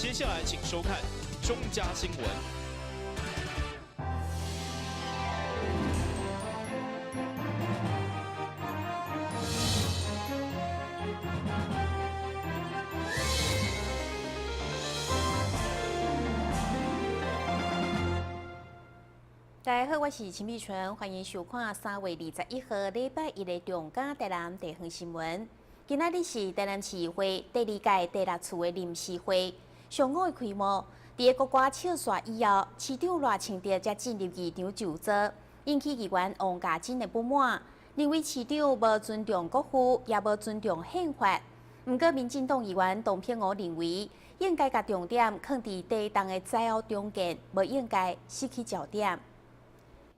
接下來請收看中嘉新聞。大家好，我是陳美純，歡迎收看3月21號禮拜一的中嘉台南地方新聞。今仔日是台南市議會第二屆第六次的臨時會，上午的開幕，佇個國歌唱煞以後，市長賴清德才進入議場就座，引起議員王嘉貞的不滿，認為市長無尊重國父，也無尊重憲法。毋過，民進黨議員董品娥認為，應該共重點放佇地動的災後重建，無應該失去焦點。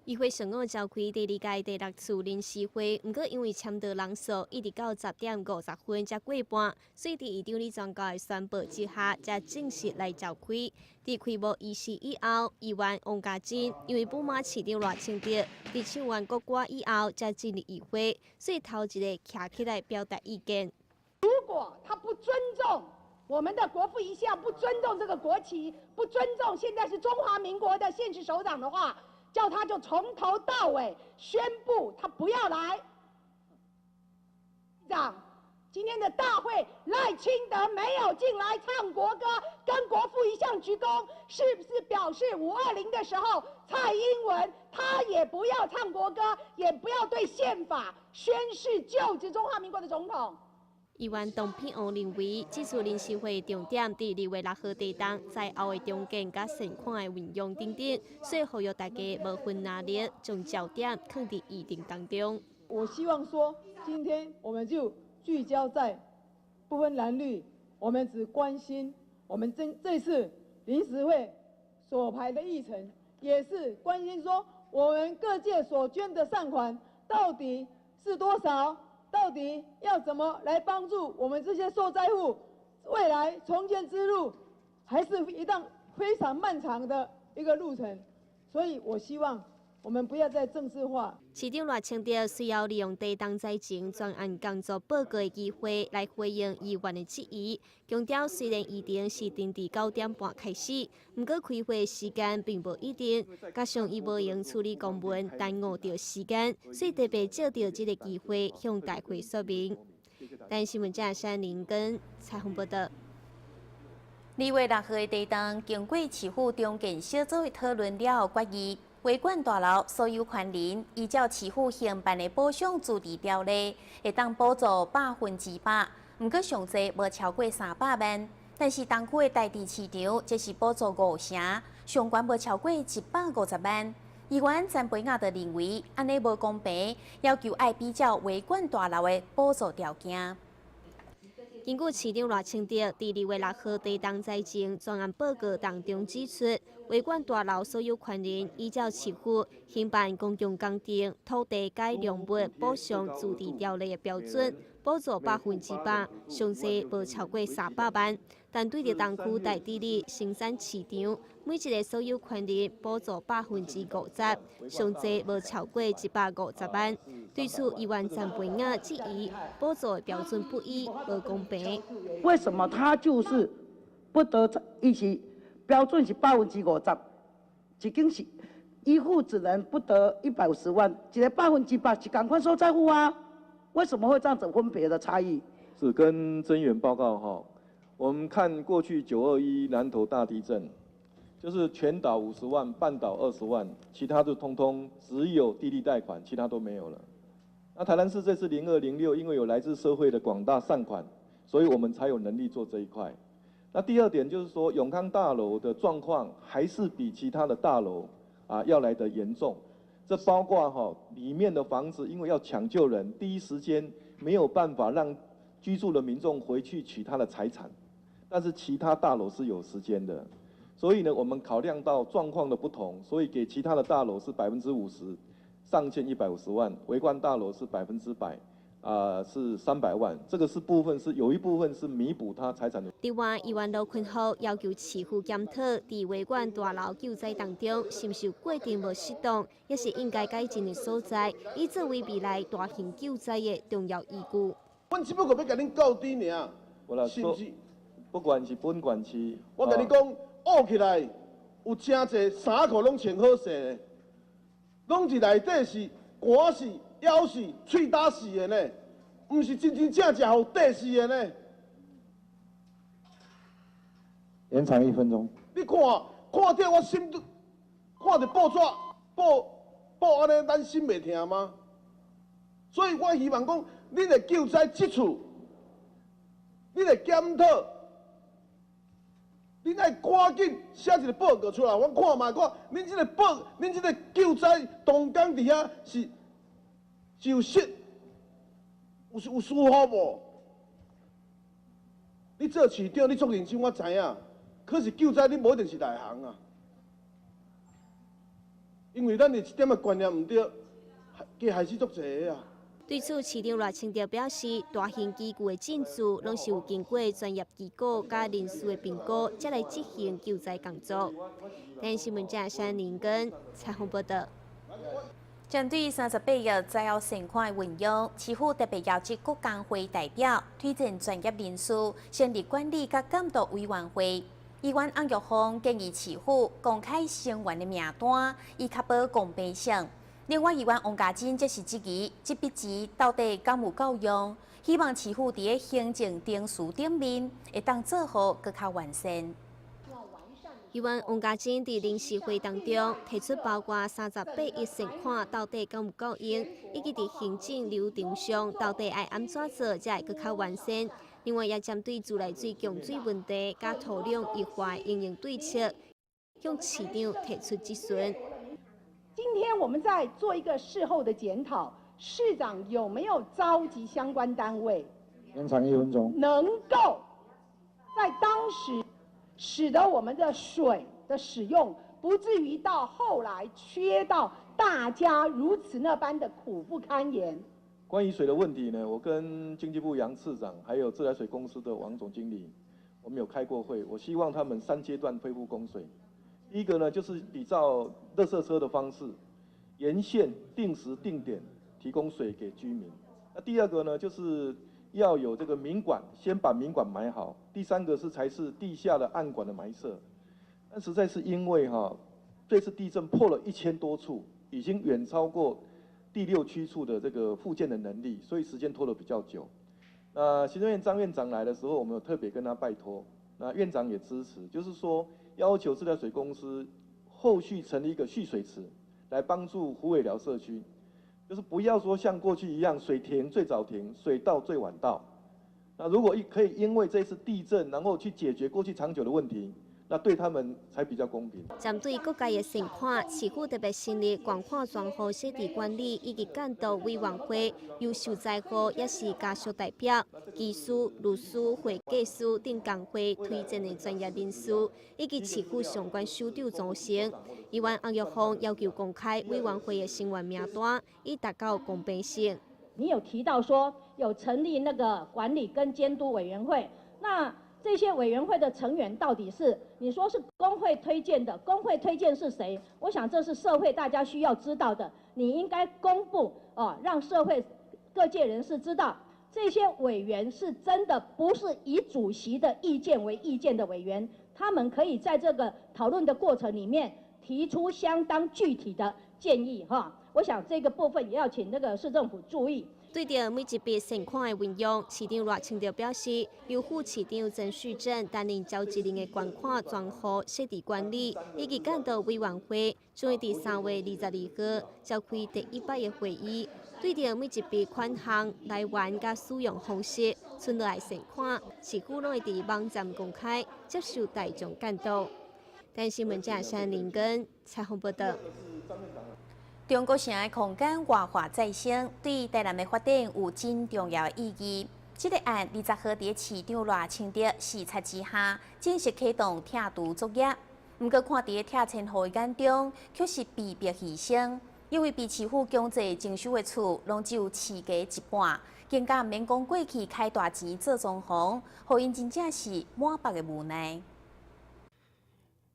議會上午召開第二屆第六次臨時會，毋過因為簽到人數一直到10點50分才過半，所以佇議長李莊教的宣布之下，才正式來召開。佇開幕儀式以後，議員王嘉貞因為不滿市長賴清德佇唱完國歌以後才進入議會，所以頭一个徛起來表達意見。如果他不尊重我們的國父遺像，不尊重這個國旗，不尊重現在是中華民國的縣市首長的話，叫他就從頭到尾宣布他不要來。長，今天的大會賴清德沒有進來唱國歌，跟國父遺像鞠躬，是不是表示520的時候蔡英文他也不要唱國歌，也不要對憲法宣誓就職中華民國的總統？議員董品娥認為，這次臨時會重點佇2月6號地動災後的重建佮善款的運用等等，所以呼籲大家無分藍綠，將焦點放佇議程當中。我希望說，今天我們就聚焦在不分藍綠，我們只關心我們這次臨時會所排的議程，也是關心說我們各界所捐的善款到底是多少。到底要怎麼來幫助我們這些受災戶？未來重建之路還是一段非常漫長的一個路程，所以我希望我們不要再政治化。市長賴清德隨後利用地動災情專案工作報告的機會來回應議員的質疑，強調雖然議程是定佇9點半開始，毋過開會時間並無一定，加上伊無閒處理公文，耽誤著時間，所以特別藉著這个機會向大會說明。台新聞記者山林根採訪報道。2月6號的地動，經過市府重建小組的討論了後決議，維冠大樓所有權人依照市府興辦的補償自治條例，會當補助100%，毋過上濟無超過300萬。但是東區的大直市場則是補助五成，上懸無超過150萬。議員陳培亞就認為按呢無公平，要求愛比照維冠大樓的補助條件。根據市長賴清德佇2月6號地動災情專案報告當中指出，維冠大樓所有權人依照市府興辦公共工程土地改良物補償自治條例的標準，補助100%，上濟無超過300萬。但對著東區大直里生產市場，每一个所有權人補助50%，上濟無超過150萬。對此，議員陳培雅質疑補助的標準不一，無公平。為什麼他就是不得一起標準是50%，一間是一戶只能不得150萬，一个100%是仝款所在戶啊？為什麼會這樣子分別的差異？是跟曾議員報告哈，我們看過去921南投大地震，就是全島50萬，半島20萬，其他就通通只有低利貸款，其他都沒有了。那台南市這次0206，因為有來自社會的廣大善款，所以我們才有能力做這一塊。那第二點就是說，永康大樓的狀況還是比其他的大樓要來得嚴重。這包括哈裡面的房子，因為要搶救人，第一時間沒有辦法讓居住的民眾回去取他的財產，但是其他大樓是有時間的，所以呢，我們考量到狀況的不同，所以給其他的大樓是50%，上限150萬，維冠大樓是100%，是300萬，這個是部分是有一部分是彌補他財產的。另外，議員羅坤浩要求市府檢討，佇維冠大樓救災當中，是毋是有過程無適當，抑是應該改進的所在，以作為未來大型救災的重要依據。阮只不過欲共恁告知爾，是毋是？不管是本縣市，我共你講，挖起來有誠濟衫褲攏穿好勢，攏是內底是寒死、枵死、喙焦死的呢，毋是真真正正予硩死的呢。延長1分鐘。你看，看著我心都，看著報紙報報按呢，咱心袂疼嗎？所以我希望講，恁的救災這次，恁會檢討，恁愛趕緊寫一個報告出來，我看覓看，恁這個報，恁這個救災同工佇遐是有失，有疏忽無？你做市長，你足認真，我知影。可是救災你無一定是內行啊，因為咱的一點仔觀念毋對，加害死足濟個啊。對此，市長賴清德表示，大型機具的進駐，攏是有經過專業機構佮人士的評估，才來執行救災工作。台視新聞記者林根採訪報道。針對38億災後善款運用，市府特別邀集各工會代表，推薦專業人士成立管理佮監督委員會。議員翁玉鳳建議市府公開成員的名單，以確保公平性。另外，議員王家珍則是質疑這筆錢到底敢有夠用，希望市府佇行政程序頂面會當做好閣較完善。議員王家珍佇臨時會當中提出，包括38億善款到底敢有夠用，以及佇行政流程上到底愛按怎做才會閣較完善。另外，也針對自來水供水問題、佮土壤液化應用對策，向市長提出質詢。今天我們在做一個事後的檢討，市長有沒有召集相關單位？延長1分鐘。能夠在當時使得我們的水的使用不至於到後來缺到大家如此那般的苦不堪言。關於水的問題呢，我跟經濟部楊次長，還有自來水公司的王總經理，我們有開過會。我希望他們三階段恢復供水。第一個呢，就是比照垃圾車的方式，沿線定時定點提供水給居民。那第二個呢，就是要有這個明管，先把明管埋好。第三個是才是地下的暗管的埋設。但實在是因為哈，這次地震破了1000多處，已經遠超過第六區處的這個復建的能力，所以時間拖得比較久。那行政院張院長來的時候，我們有特別跟他拜託，那院長也支持，就是說要求自來水公司後續成立一個蓄水池，來幫助虎尾寮社區，就是不要說像過去一樣，水停最早停，水到最晚到。那如果可以因為這次地震，然後去解決過去長久的問題，那對他們才比較公平。針對各界的善款，市府特別成立捐款專戶設置管理以及監督委員會，由受災戶抑是家屬代表、技師、律師、會計師等工會推薦的專業人士，以及市府相關首長組成。議員翁玉鳳要求公開委員會的成員名單，以達到公平性。你有提到說有成立那個管理跟監督委員會，那這些委員會的成員到底是你說是工會推薦的？工會推薦是誰？我想這是社會大家需要知道的。你應該公布哦，讓社會各界人士知道，這些委員是真的不是以主席的意見為意見的委員，他們可以在這個討論的過程裡面提出相當具體的建議哈。我想這個部分也要請那個市政府注意。對著每一筆善款的運用，市長賴清德表示，由副市長曾旭正擔任召集人的捐款專戶設置管理以及監督委員會，將會佇3月22號召開第一擺的會議，對著每一筆款項來源佮使用方式、存落來善款，市府攏會佇網站公開，接受大眾監督。台視新聞記者林根採訪報道。中國城的空間活化再生，對台南的發展有真重要的意義。這個案20號佇市長賴清德視察之下，正式啟動拆除作業。毋過看佇拆遷戶的眼中，卻是被迫犧牲，因為被市府強制徵收的厝，攏只有市價一半，更加毋免講過去開大錢做裝潢，予𪜶真正是滿腹的無奈。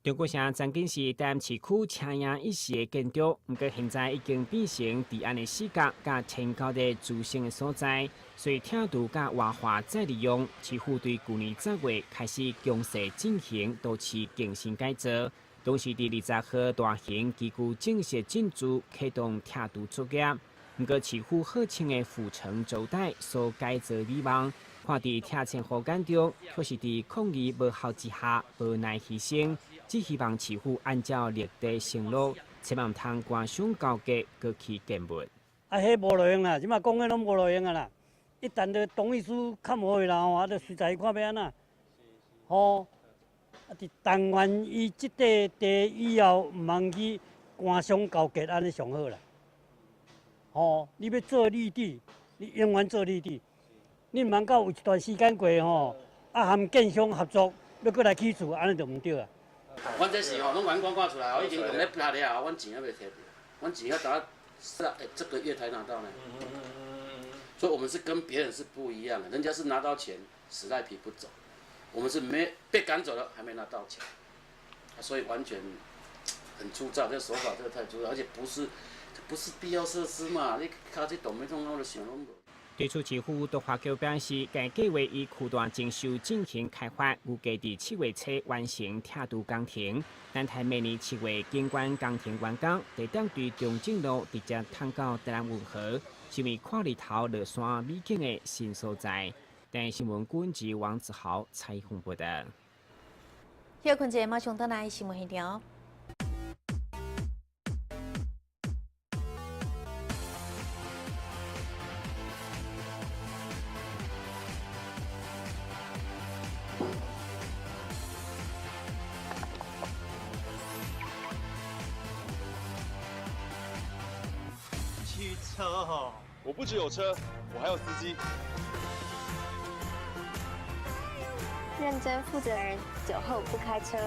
中國城曾經是台南市區車影一時的建築，毋過現在已經變成治安的死角，佮天狗的滋生的所在。隨拆除佮活化再利用，市府對舊年10月開始強勢進行都市更新改造。同時，佇20號大型機具正式進駐，啟動拆除作業。毋過，市府號稱的府城軸帶所改造美夢，看佇拆遷戶眼中，卻是佇抗議無效之下無奈犧牲。只希望市府按照綠地承諾，千萬毋通官商勾結，閣起建物。啊，彼無路用啦，這馬講彼攏無路用啊啦。一旦著同意書較無的啦吼，啊，就隨在看欲按怎。吼，啊，佇但願伊這塊地以後毋通去官商勾結，按呢上好啦。吼，你欲做綠地，你永遠做綠地，你毋通到有一段時間過吼，啊，含建商合作，欲閣來起厝，按呢就毋對啊。阮這是吼，攏完光掛出來哦，已經用咧拍了，阮錢猶未提著，阮錢要等到下這個月才拿到呢。所以，我們是跟別人是不一樣的，人家是拿到錢死賴皮不走，我們是沒被趕走了，還沒拿到錢，所以完全很粗糙，這個手法這個太粗糙，而且不是必要設施嘛，你卡這動沒動，我就想攏無。對此，市府都發局表示，該計劃以區段徵收進行開發，預計佇7月初完成拆除工程。等待明年7月景觀工程完工，地點對中正路直接通到台南運河，成為看日頭落山美景的新所在。台視新聞記者王子豪採訪報道。歇睏者，馬上轉來新聞現場。車吼，我不只有車，我還有司機。認真負責人，酒後不開車。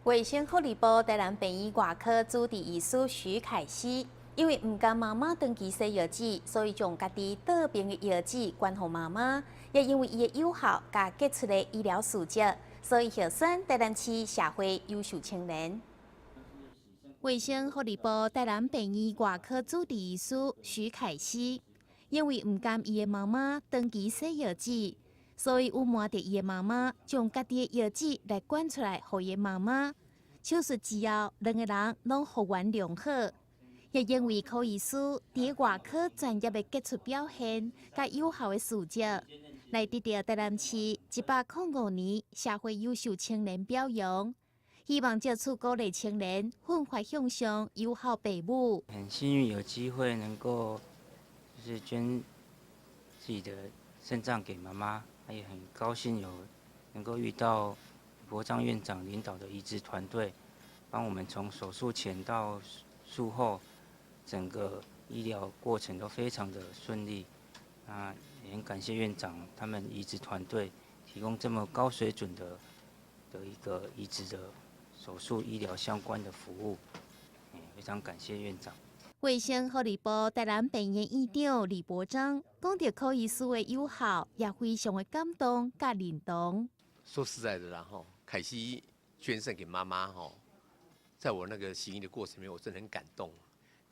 衛生福利部台南病院外科主治醫師徐凱熙，因為毋甘媽媽長期洗藥紙，所以將家己倒病的藥紙捐予媽媽。也因為伊的友好佮傑出的醫療事蹟，所以獲選台南市社會優秀青年。衛生福利部台南病院外科主治醫師徐凱熙，因為毋甘伊的媽媽長期洗藥紙，所以隱瞞著伊的媽媽，將家己的藥紙來捐出來予伊的媽媽。手術之後，兩个人攏復原良好。也因為柯醫師佇外科專業的傑出表現，佮有效的事蹟，來得到台南市105年社會優秀青年表揚。希望藉此鼓勵青年奮發向上，友好父母。很幸運有機會能夠，就是捐自己的腎臟給媽媽，也很高興有能夠遇到博章院長領導的移植團隊，幫我們從手術前到術後，整個醫療過程都非常的順利。啊，也很感謝院長他們移植團隊提供這麼高水準的一個移植的手術醫療相關的服務，非常感謝院長。衛生福利部台南病院院長李博章講著柯醫師的友好，也非常的感動佮認同。說實在的啦，吼，凱西捐腎給媽媽，吼，在我那個行醫的過程裡面，我真的很感動。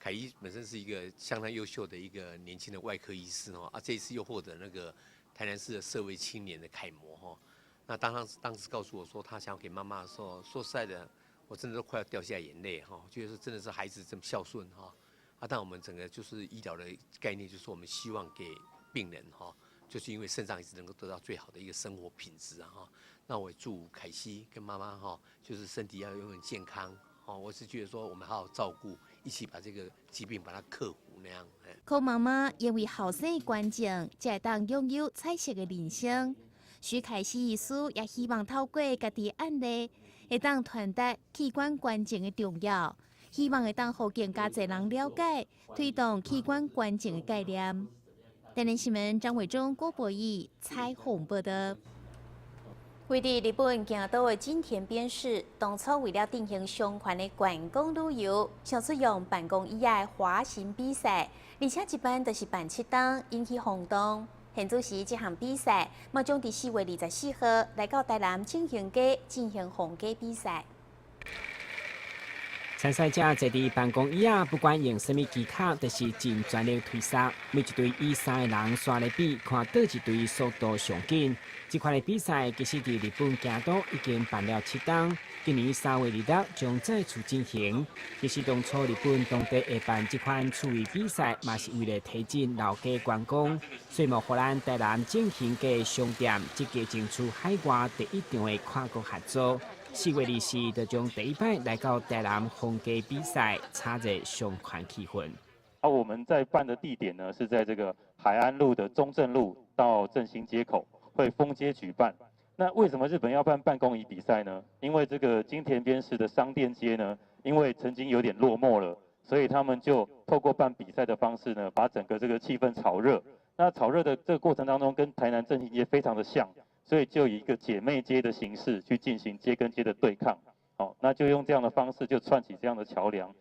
凱西本身是一個相當優秀的一個年輕的外科醫師，哦，啊，這一次又獲得那個台南市的社會青年的楷模，吼。那當他當時告訴我說他想要給媽媽的時候，說實在的，我真的都快要掉下眼淚，哈，覺得說真的是孩子這麼孝順，哈。啊，但我們整個就是醫療的概念，就是我們希望給病人，哈，就是因為腎臟移植能夠得到最好的一個生活品質啊，哈。那我也祝凱西跟媽媽，哈，就是身體要永遠健康，哦，我是覺得說我們好好照顧，一起把這個疾病把它克服那樣。柯媽媽因為後生的捐贈，才會當擁有彩色的人生。徐凱熙醫師也希望透過家己案例，會當傳達器官捐贈的重要，希望會當予更加濟人了解，推動器官捐贈的概念。台南新聞張偉忠、郭博義採訪報道。位佇日本京都的錦田邊市，當初為了振興相關的觀光旅遊，想出用辦公椅仔滑行比賽，而且一辦就是辦七冬，引起轟動。現此時這項比賽，嘛將佇4月24號來到台南正興街進行封街比賽。參賽者坐佇辦公椅仔，不管用啥物技巧，都是盡全力推捒。每一隊以三个人紲咧比，看佗一隊速度上緊。這款的比賽其實佇日本京都已經辦了七冬，今年3月26將再次進行。其實當初日本當地會辦這款趣味比賽，嘛是為了提振老街觀光，所以嘛予咱台南正興街商店積極爭取海外第一場的跨國合作。4月24就將第一擺來到台南封街比賽，炒熱商圈氣氛。啊，我們在辦的地點呢，是在這個海安路的中正路到振興街口，會封街舉辦。那為什麼日本要辦辦公椅比賽呢？因為這個金田邊市的商店街呢，因為曾經有點落寞了，所以他們就透過辦比賽的方式呢，把整個這個氣氛炒熱。那炒熱的這個過程當中，跟台南振興街非常的像。所以就以一個姐妹街的形式去進行街跟街的對抗，好，那就用這樣的方式就串起這樣的橋梁。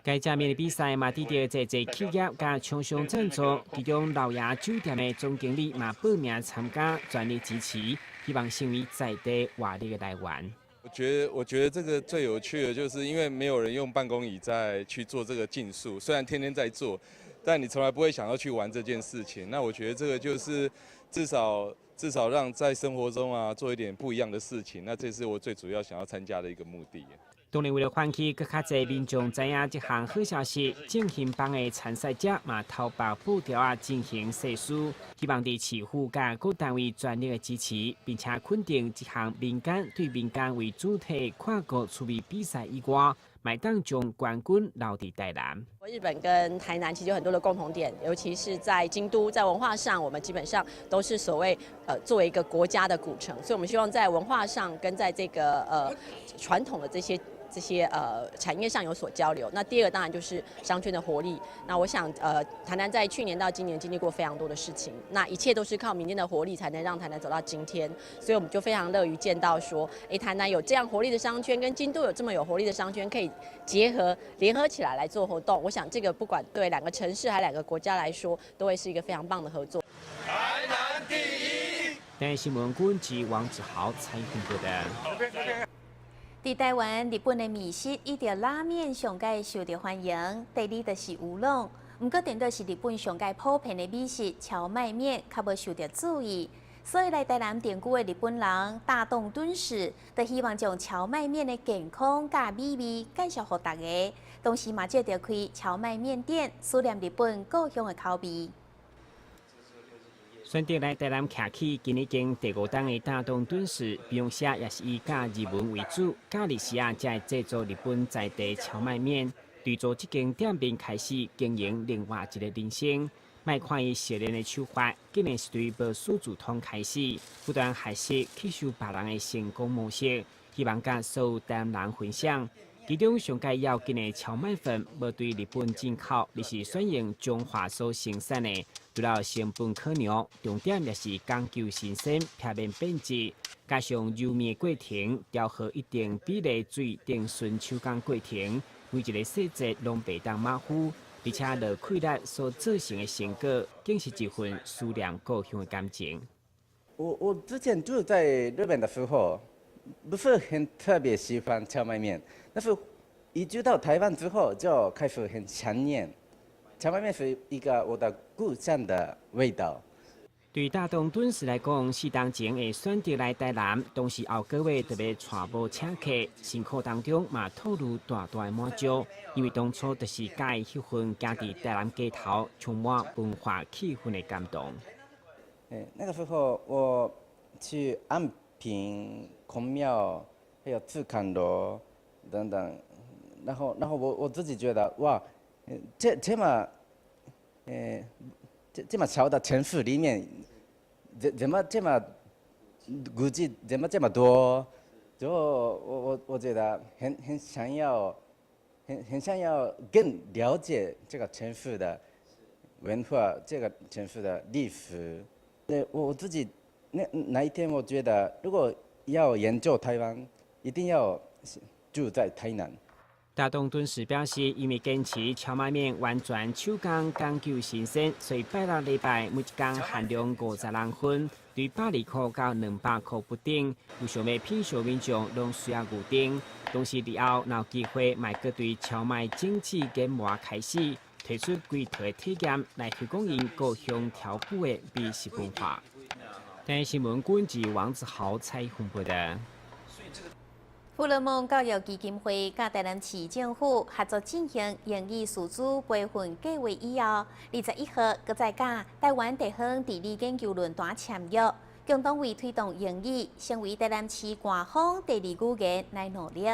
該正面的比賽嘛，得著濟濟企業佮廠商贊助，其中老爺酒店的總經理嘛報名參加，全力支持，希望成為在地活力的來源。我覺得這個最有趣的就是因為沒有人用辦公椅在去做這個競速，雖然天天在做，但你從來不會想要去玩這件事情。那我覺得這個就是至少讓在生活中啊做一點不一樣的事情，那這是我最主要想要參加的一個目的。當然，為了喚起閣較濟民眾知影這項好消息，正興幫的參賽者嘛頭白布條仔進行誓師，希望佇市府佮各單位全力的支持，並且肯定這項民間對民間為主體跨國趣味比賽以外，嘛會當將冠軍留佇台南。日本跟台南其實有很多的共同點，尤其是在京都，在文化上，我們基本上都是所謂作為一個國家的古城，所以我們希望在文化上跟在這個傳統的這些產業上有所交流。那第二個當然就是商圈的活力。那我想台南在去年到今年經歷過非常多的事情，那一切都是靠民間的活力才能讓台南走到今天。所以我們就非常樂於見到說，哎，台南有這樣活力的商圈，跟京都有這麼有活力的商圈可以結合聯合起來來做活動。我想這個不管對兩個城市還兩個國家來說，都會是一個非常棒的合作。台南第一。台新聞軍及王子豪採訪報道。佇台灣，日本的麵食以著拉麵上蓋受著歡迎。第二就是烏龍，毋過顛倒是日本上蓋普遍的美食蕎麥麵，較無受著注意。所以來台南定居的日本人大東敦史，就希望將蕎麥麵的健康佮美味介紹予大家。同時嘛，藉著開蕎麥麵店，思念日本故鄉的口味。選擇來台南徛起，今年經第五冬的大東敦史，平常時也是以教日文為主，假日時啊，才會製作日本在地蕎麥麵。對做這間店面開始經營另外一個人生。莫看伊熟練的手法，竟然是對無師自通開始，不斷學習吸收別人的成功模式，希望佮所有台灣人分享。其中上蓋要緊的蕎麥粉，無對日本進口，而是選用彰化所生產的，除了成本考量，重點也是講究新鮮，避免變質。加上揉麵過程調和一定比例水等純手工過程，每一个細節攏袂當馬虎，而且落氣力所造成的成果，更是一份思念故鄉的感情。我之前住在日本的時候，不是很特別喜歡蕎麥麵，但是移居到台灣之後就開始很想念。蕎麥麵是一個我的故鄉的味道。對大東敦史來講，4冬前會選擇來台南，當時後個月特別帶某請客，辛苦當中嘛透露大大的滿足，因為當初就是佮意彼份行佇台南街頭，充滿文化氣氛的感動。那個時候我去安平孔廟，還有赤崁樓等等，然后我自己觉得哇，這麼小的城市裡面，怎麼這麼古蹟怎麼這麼多？就我覺得很想要，很想要更了解這個城市的文化，這個城市的歷史。那我自己那一天，我覺得如果要研究台灣，一定要住在台南。大東頓時表示，因為堅持蕎麥麵完全手工講究新鮮，所以拜六禮拜每一工限量50人份，對120塊到200塊不等。有想欲品嚐民眾攏需要預訂。同時，日後若有機會，嘛閣對蕎麥精緻研磨開始，提出規套的體驗來推廣𪜶故鄉調酒的美食文化。台視新聞軍事王子豪採訪報道。富勒夢教育基金會佮台南市政府合作進行英語師資培訓計劃以後，21號閣再佮台灣地方治理研究論壇簽約，共同為推動英語成為台南市官方第二語言來努力。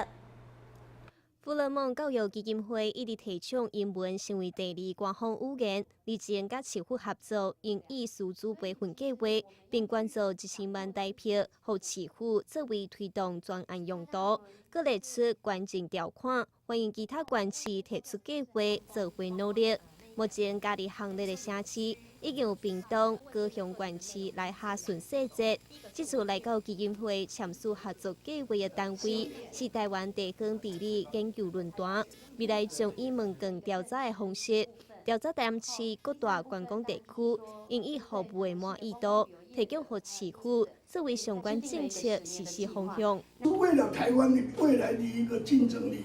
富勒夢教育基金會一直提倡英文成為第二官方語言，日前佮市府合作英語師資培訓計劃，並捐助1000萬台幣，予市府作為推動專案用途。閣列出關鍵條款，歡迎其他縣市提出計劃，做伙努力。目前加入行列的城市已經有屏東、高雄縣市來洽詢細節。這次來到基金會簽署合作計劃的單位是台灣地方治理研究論壇，未來將以問卷調查的方式調查台南市各大觀光地區英語服務的滿意度，提供予市府作為相關政策實施方向。為了台灣的未來的一個競爭力，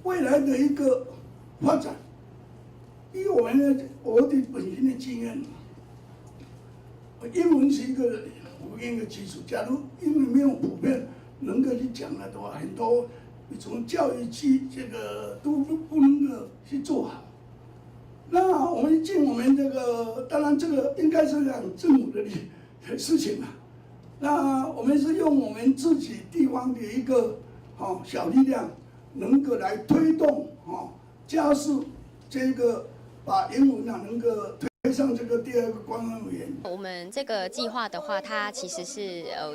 未來的一個發展。因為我們呢，我的本身的經驗，英文是一個普遍的基礎。假如英文沒有普遍能夠去講了的話，很多你從教育去這個都不能夠去做好。那我們盡我們這個，當然這個應該是講政府的事情嘛。那我們是用我們自己地方的一個小力量，能夠來推動加速這個。把英文啊能夠推上這個第二個官方語言。我們這個計劃的話，它其實是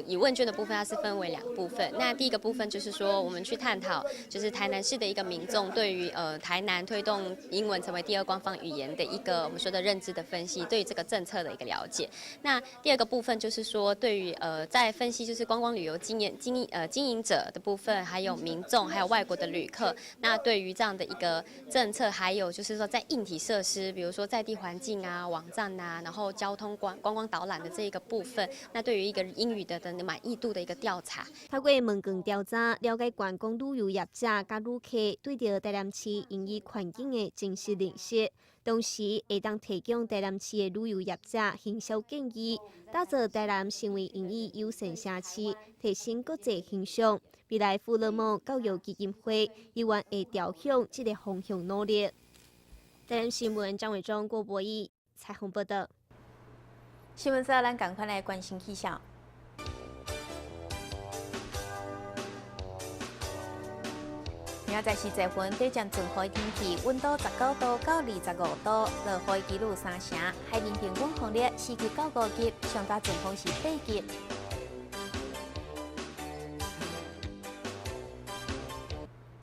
以問卷的部分，它是分為兩部分。那第一個部分就是說，我們去探討，就是台南市的一個民眾對於台南推動英文成為第二官方語言的一個我們說的認知的分析，對於這個政策的一個了解。那第二個部分就是說，對於在分析就是觀光旅遊經驗經營者的部分，還有民眾，還有外國的旅客，那對於這樣的一個政策，還有就是說在硬體設施，比如說在地環境啊、網站啊，然後交通觀光導覽的這一個部分，那對於一個英語的滿意度的一個調查。透過問卷調查，了解觀光旅遊業者佮旅客對著台南市英語環境的真實認識，同時會當提供台南市的旅遊業者行銷建議，打造台南成為英語友善城市，提升國際形象。未來富勒夢教育基金會希望會朝向這個方向努力。台南新聞張偉忠、郭博義採訪報道。新聞最後，咱仝款來關心氣象。明仔載是濟雲，短暫陣雨天氣，溫度19度到25度，落雨幾率3成，海面平均風力4級到5級，上大陣風是8級。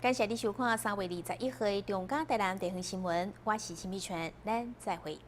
感謝你收看3月21號的中嘉台南地方新聞，我是陳美泉，咱再會。